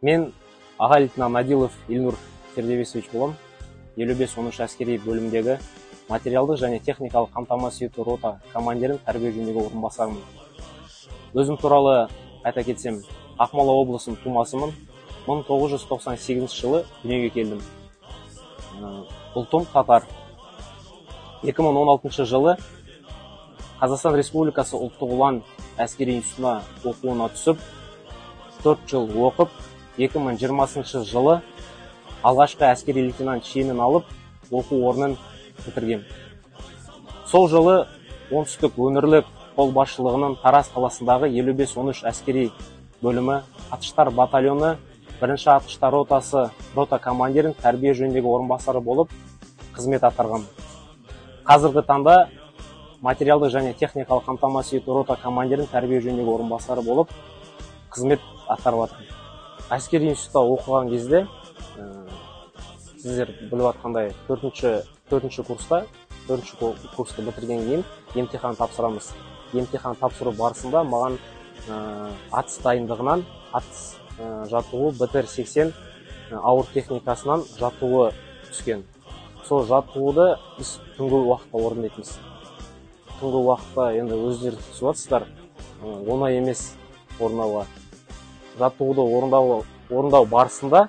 Мен аға лейтенант Надилов Ильнур Фердевесович боламын. 55-13 әскери бөлімдегі материалдық және техникалық қамтамасыз ету рота командирін тәрбие жөніндегі орынбасарымын. Өзім туралы айта кетсем, Ақмола облысының тумасымын. 1998 жылы дүниеге келдім. Ұлтым татар. 2016 жылы Қазақстан Республикасы Ұлттық ұлан әскери институтына оқуына түсіп, 4 жыл оқып, 2020 жылы алғашқы әскери лейтенант шенін алып, оқу орнын бітіргем. Сол жылы Оңтүстік өңірлік қолбасшылығының Тараз қаласындағы 55-13 әскери бөлімі атқыштар батальоны бірінші атқыштар ротасы рота командирін тәрбие жөніндегі орынбасары болып қызмет атқарған. Қазіргі таңда материалдық және техникалық қамтамасыз ету рота командирін тәрбие жөніндегі орынбасары болып қызмет атқарып жатырмын. Әскери институтта оқыған кезде, сіздер біліп жатқандай, төртінші курста, төртінші курсты бітіргеннен кейін емтихан тапсырамыз. Емтихан тапсыру барысында маған атыс дайындығынан атыс жаттығу БТР 80 ауыр техникасынан жаттығуы түскен. Сол жаттығуды біз түнгі уақытта орындайтынбыз. Түнгі уақытта енді өздеріңіз түсініп жатсыздар, оңай емес орындауға. Жаттығуды орындау барысында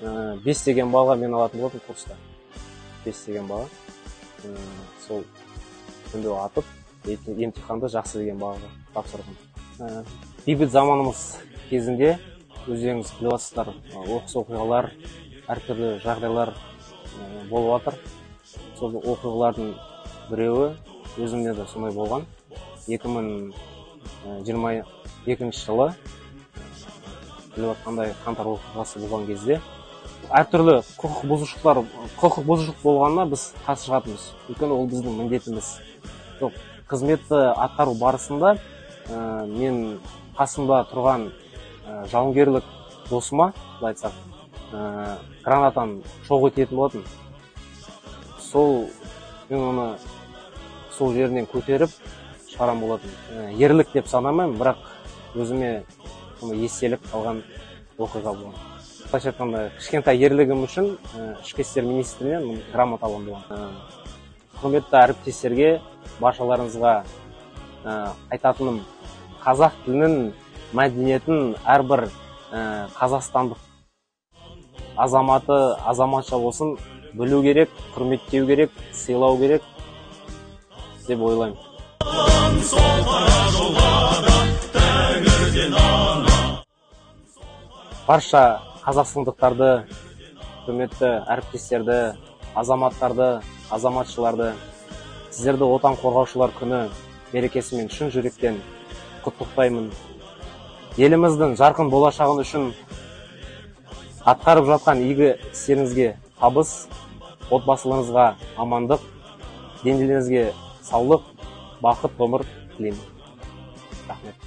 5 деген балға мен алатын болатын курста, 5 деген баға. Сол түнде атып, емтиханды жақсы деген бағаға тапсырдым. Бейбіт заманымыз кезінде, өздеріңіз біліп жатсыздар, оқыс оқиғалар, әртүрлі жағдайлар болып жатыр. Сол оқиғалардың біреуі өзімде де сондай болған. 2022 жылы, біліп жатқандай, қаңтар оқиғасы болған кезде әртүрлі құқық бұзушылық болғанына біз қарсы шығатынбыз, өйткені ол біздің міндетіміз. Сол қызметті атқару барысында мен қасымда тұрған жауынгерлік досыма, былай айтсақ, гранатаның шоғы тиетін болатын. Сол мен оны сол жерінен көтеріп шығарған болатын. Ерлік деп санамаймын, бірақ өзіме сондай естелік қалған оқиға болған. Былайша айтқанда, кішкентай ерлігім үшін Ішкі істер министрінен грамота алған болған. Құрметті әріптестерге, баршаларыңызға айтатыным: қазақ тілінің мәдениетін әрбір қазақстандық азаматы, азаматша болсын, білу керек, құрметтеу керек, сыйлау керек деп ойлаймын. Сол қара жолға да тәңірден ана. Барша қазақстандықтарды, құрметті әріптестерді, азаматтарды, азаматшаларды, сіздерді Отан қорғаушылар күні мерекесімен шын жүректен құттықтаймын. Еліміздің жарқын болашағы үшін атқарып жатқан игі істеріңізге табыс, отбасыларыңызға амандық, денелеріңізге саулық, бақыт, ғұмыр тілеймін. Рахмет.